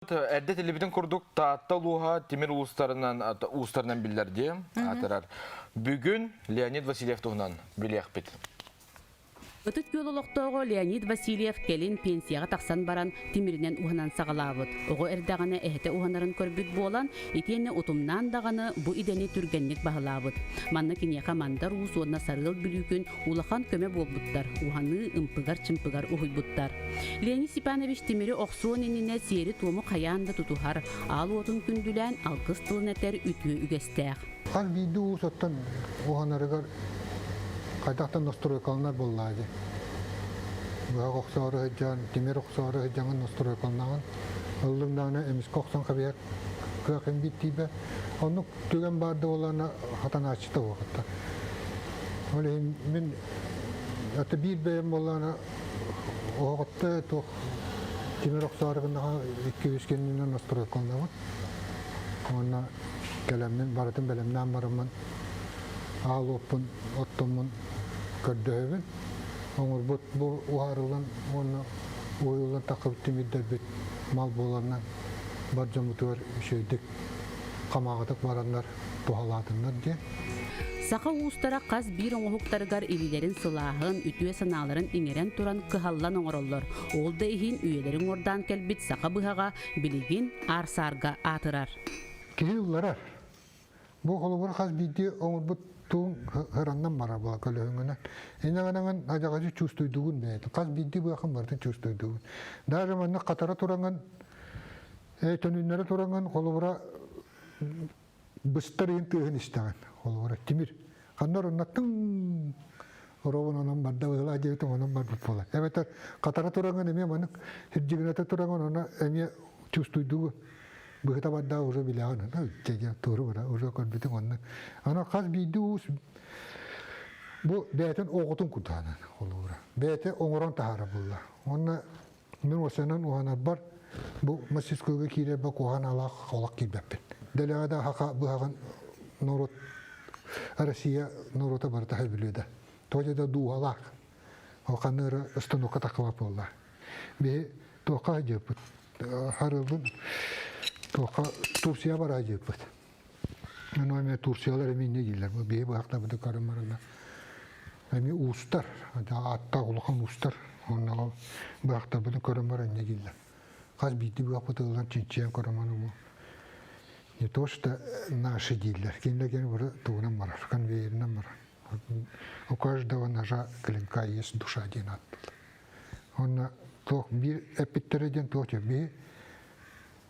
Эрдэ этиллибитин курдук Таатта улууһа тимир уустарынан уустарынан биллэр дии аатырар. Бүгүн Леонид Васильев туһунан билиэхпит. Ытык Күөл олохтооҕо Леонид Васильев кэлин пенсияҕа тахсан баран тимиринэн уһанан саҕалаабыт. Оҕо эрдэҕинэ эһэтэ уһанарын көрбүт буолан, итиэннэ утумнаан даҕаны бу идэни түргэнник баһылаабыт. Манна киниэхэ Мандар Уус уонна Сарыал Бүлүүкүн улахан көмө буолбуттар, уһаныы ымпыгар-чымпыгар уһуйбуттар. Леонид Степанович тимири охсуон иннинэ сиэри-туому хайаан да тутуһар, аал уотун күндүлээн алгыс тылын этэр үтүө үгэстээх. Хас биирдии уус оттон уһанарыгар хайдахтан настройкаланар буоллаа дии. Быһах охсоору сылдьан, тимир охсоору сылдьаҥын настройкаланаҕын. Ыллыҥ даҕаны эмискэ охсон кэбиһэр кыах имбит тиийбэт. Оннук түгэн баар да буоллаҕына хатанааччыта уохатта. Ол иһин мин аты биир бэйэм буоллаҕына оһоҕотто туох тимир охсоору гыннаҕа икки-үс кэннинэн настройкаланабын. Уонна кэлэммин барытын бэлэмнээн бараммын аал уоппун оттоммун көрдөһөбүн. Оҥорбут бу уһаарыллан уонна уһуйуллан таххыбыт тимирдэрбит мал буоланнан бар дьоммутугар үчүгэйдик хамаҕатык бараннар туһалаатыннар диэн. Саха уустара хас биир оҥоһуктарыгар илиилэрин сылааһын, үтүө санааларын иҥэрэн туран кыһаллан оҥороллор. Ол да иһин үйэлэрин уордаан кэлбит саха быһаҕа билигин аар-саарга аатырар. Киһи ылларар. Бу холобур хас биирдии оҥорбут туун ыраннан барар була көлөһүҥүнэн. Инэҕинэҥин адьаҕачы чувствуйдугун бэйэтин. Хас биирдии быахын барытын чувствуйдугун. Даже манна хатара тураҥын Төнүннэрэ тураҥын холобура быстар иһин тыаһын истэҕин. Холобура тимир. Ханна оруннаттыҥ оробун онон барда быһылаа диэбитим онон барбыт буолар. Эбэтэр хатара тураҥын эмиэ маннык сирдьигинэтэ тураҥын ону эмиэ чувствуйдугу быһыта барда уже билэҕин дьэ туору бара уже көрбүтүҥ онно. Аны хас биирдии уус бу бэйэтин оҕотун курдаанан холобура. Бэйэтэ оҥорон таһаара булла. Уонна Мин уосанан уһанарбар бу мастерскойга киирэрбэр куһаҕан алаах олох киирбэппин. Дэлэҕэ да хаха быһаҕын норуот Россия норуота барыта сөбүлүө да. Тоҕо да дууһалаах. Ол ханна эрэ станокка таххыбат буолла. Биһи туохха сылдьыппыт? Харылбын туохха Турция бара сылдьыппыт. Ону эмиэ Турциялар эмиэ инньэ дииллэр. Бу биһи быһахтарбыты көрөн баранна эмиэ уустар, ааттаах улахан уустар онно быһахтарбытын көрөн баран инньэ дииллэр. Хас биирдии быһахпыт ылан чинчийэн көрөн баран бу не то что наши дииллэр. Кинилэр кини бары тугунан барар, конвейеринэн барар. У каждого ножа клинка есть душа диэн ааттыыллар. Онно туох биир эппиттэрэ диэн туох биһи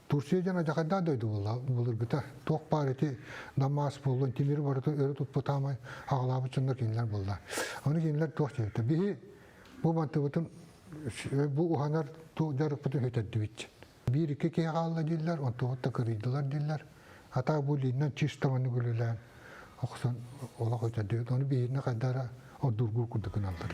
Турция диэн адьахайдаах дойду буолла былыргыта. Туох баар ити Дамас буоллун, тимири барытын өрө туппут аамай аҕалаабыт дьоннор кинилэр буолла. Ону кинилэр туох диэбиттэр. Биһи бу мантыбытын бу уһанар дьарыкпытын сүтэрдибит. Биир-икки киһи хаалла дииллэр, онтубут да кырыйдылар дииллэр. Ата бу лииннэн чисто маннык үлэлээн охсон олох өтөрдүбүт. Ону биһиэнэ хайда эрэ ордургуур курдук гыналлар.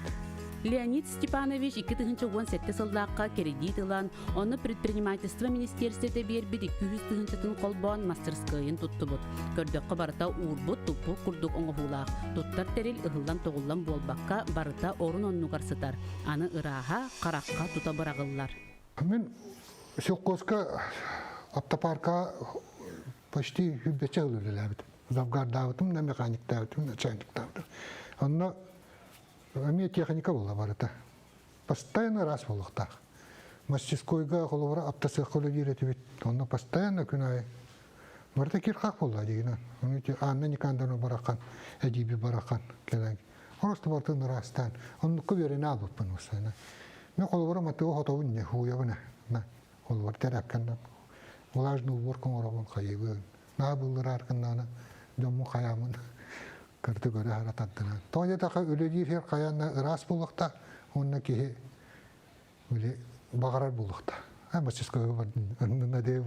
Леонид Степанович 2017 сыллаахха кредит ылан, онно предпринимательство министиэристибэтэ биэрбит 200 тыһыынчатын холбоон мастерскойун туттубут. Көрдөххө барыта уурбут, туппут курдук оҥоһуулаах. Туттар тэрил ыһыллан-тоҕуллан буолбакка, барыта орун-оннугар сытар. Аны ырааһа, харахха тута быраҕыллар. Мин сельхозка автопарка почти сүүрбэччэ сыл үлэлээбитим. Завгардаабытым да, механиктаабытым, начальниктаабытым. Онно эмиэ техника буолла барыта. Постоянно раз буолуохтаах. Мастерскойга холобура автосыахха үлэлиир этибит. Онно постоянно күн аайы барыта кир-хах буолла дигинэн. Ону ити Анна Никандровна барахан, эдиби барахан кэлэн Просто бартын ыраастаан. Оннукка үөрэнэ аалбыппын устана. Мен холобура матыга хотобун не хуйабын на холобур тэрээккэннэн влажный уборка оҥоробун хайыбын. Наа быллыраар гыннаана дьоммун хайаамын кырты көрө хара тардынан. Тоҕо диэтэххэ үлэлиир сир хайаанна ыраас буолуохтаах уонна киһи били баҕарар буолуохтаах. А мастерскойга бардын, аннына дee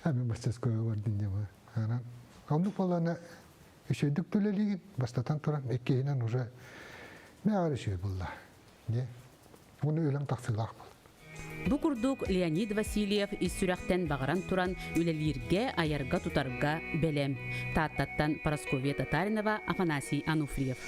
а мен мастерскойга бардын диэн. Анан оннук буоллаҕына Үчүгэйдик үлэлиигин, бастатан туран, иккиһинэн уже мэҕэр үчүгэй буолла. Дьэ, уонна үлэҥ тахсыылаах буол. Бу курдук Леонид Васильев ис сүрэхтэн баҕаран туран үлэлииргэ, айарга-тутарга бэлэм. Тааттаттан Парасковья Татаринова, Афанасий Ануфриев.